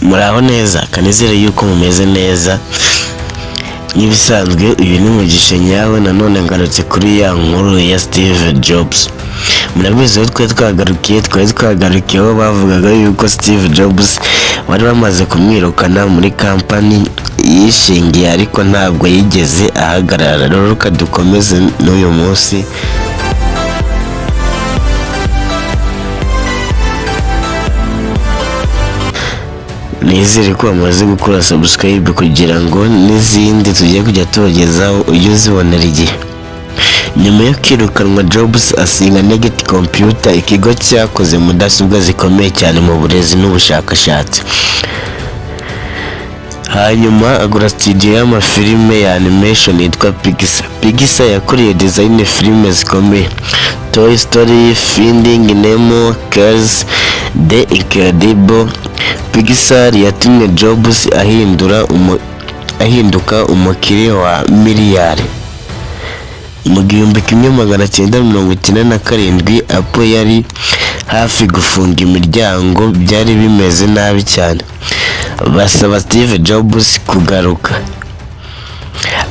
Muraho neza, kanizere yuko mumeze neza. Nk'ibisanzwe uyu ni Mugisha nyawe, nanone ngarutse kuri ya nkuru ya Steve Jobs. Murabizi aho twari twagarukiye aho bavugaga yuko Steve Jobs bari bamaze kumwirukana muri kampani yishingiye, ariko ntabwo yigeze ahagarara. Rero reka dukomeze n'uyu munsi. Nizere ko bamaze gukora subscribe kugira ngo n'izindi tugiye kujya tubagezaho ujye uzibonera igihe. Nyuma yo kwirukanwa, Jobs asinga Next Computer, ikigo cyakoze mudasobwa zikomeye cyane mu burezi n'ubushakashatsi. Hanyuma agura studio y'amafilime ya animation yitwa Pixar. Pixar yakoreye design filime zikomeye: Toy Story, Finding Nemo, Cars, The Incredible. Pixar yatumye Jobs ahinduka umukire wa miliyari. Mu 1997, Apple yari hafi gufunga imiryango, byari bimeze nabi cyane. Basaba Steve Jobs kugaruka.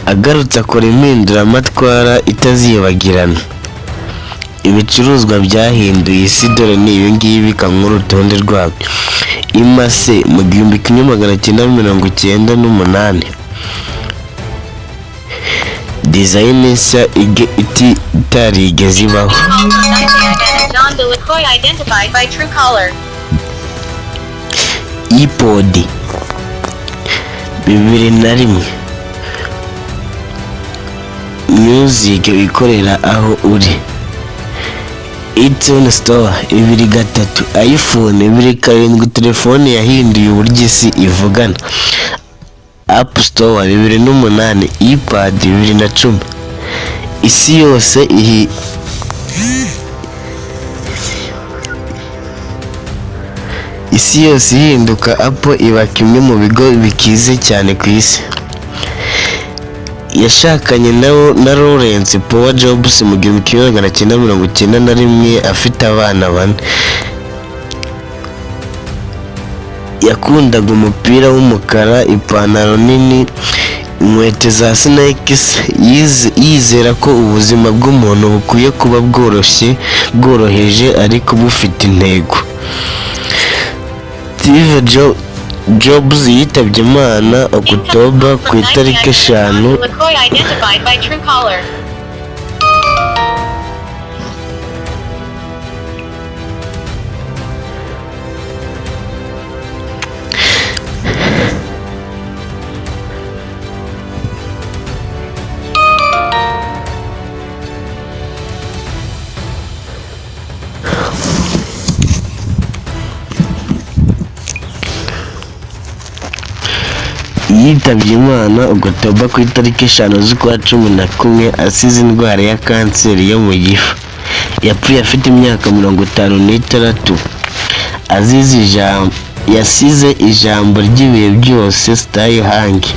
Agarutse akora impinduramatwara itazibagirana. Ibicuruzwa byahinduye isi dore ni ibi ngibi, kankuru urutonde rwabyo. iMac mu 1998. Design nshya itarigeze ibaho. John Delacroix identified by Truecaller. iPod 2001. Music ikorera aho uri. iTunes Store 2003. iPhone 2007, telefone yahinduye uburyo isi ivugana. App Store 2008. iPad 2010. Isi yose ihi Isi yose ihinduka, Apple iba kimwe mu bigo bikize cyane ku isi. Yashakanye na Lawrence Power Jobs mu 1991, afite abana bane. Yakundaga umupira w'umukara, ipantaro nini, inkweto za sneakers, yizera ko ubuzima bw'umuntu bukwiye kuba bworoshye, bworoheje ariko bufite intego. Steve Jobs yitabye Imana October ku itariki 5 John Delacroix identified by Truecaller. Yitabye Imana October ku itariki 5 z'ukwa 11, asize indwara ya kanseri yo mu gifu. Yapfuye afite imyaka 56. Azize ijambo yasize ijambo ry'ibihe byose: "Stay hungry."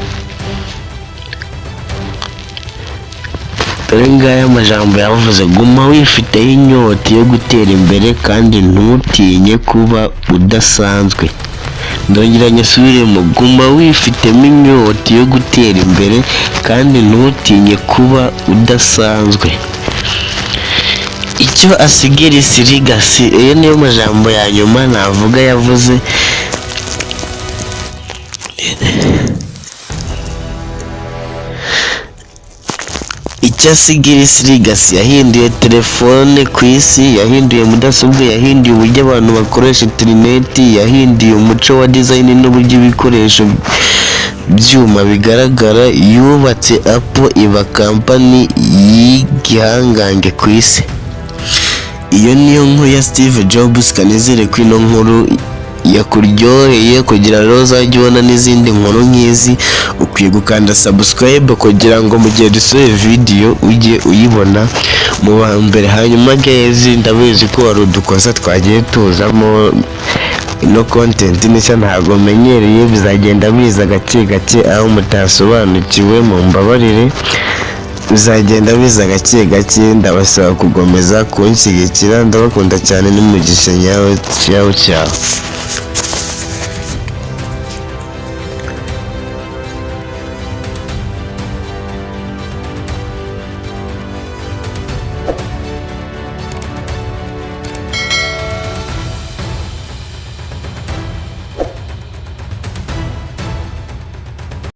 Dore ngaya amajambo yavuze: "Guma wifiteho inyota yo gutera imbere kandi ntutinye kuba udasanzwe." Ndongera nyasubiremo: "Guma wifitemo inyota yo gutera imbere kandi ntutinye kuba udasanzwe." Icyo asigira isi, legacy, iyo niyo majambo ya nyuma navuga yavuze. Icyo asigira isi, legacy: yahinduye telefone ku isi, yahinduye mudasobwa, yahinduye uburyo abantu bakoresha interineti, yahinduye umuco wa design n'uburyo ibikoresho byuma bigaragara, yubatse Apple iba kampani y'igihangange ku isi. Iyo niyo nkuru ya Steve Jobs. Kanizere ko ino nkuru yakuryoheye. Kugira rero uzajye ubona n'izindi nkuru nk'izi, ukwiye gukanda subscribe kugira ngo mu gihe dusohoye video ujye uyibona mu ba mbere. Hanyuma guys, ndabizi ko hari udukosa twagiye tuzamo, ino content nshya ntabwo menyereye, bizagenda biza gake gake. Aho mutasobanukiwe mumbabarire, bizagenda biza gake gake. Ndabasaba kugomeza kunshyigikira. Ndabakunda cyane, n'umugisha nyawe. Ciao ciao.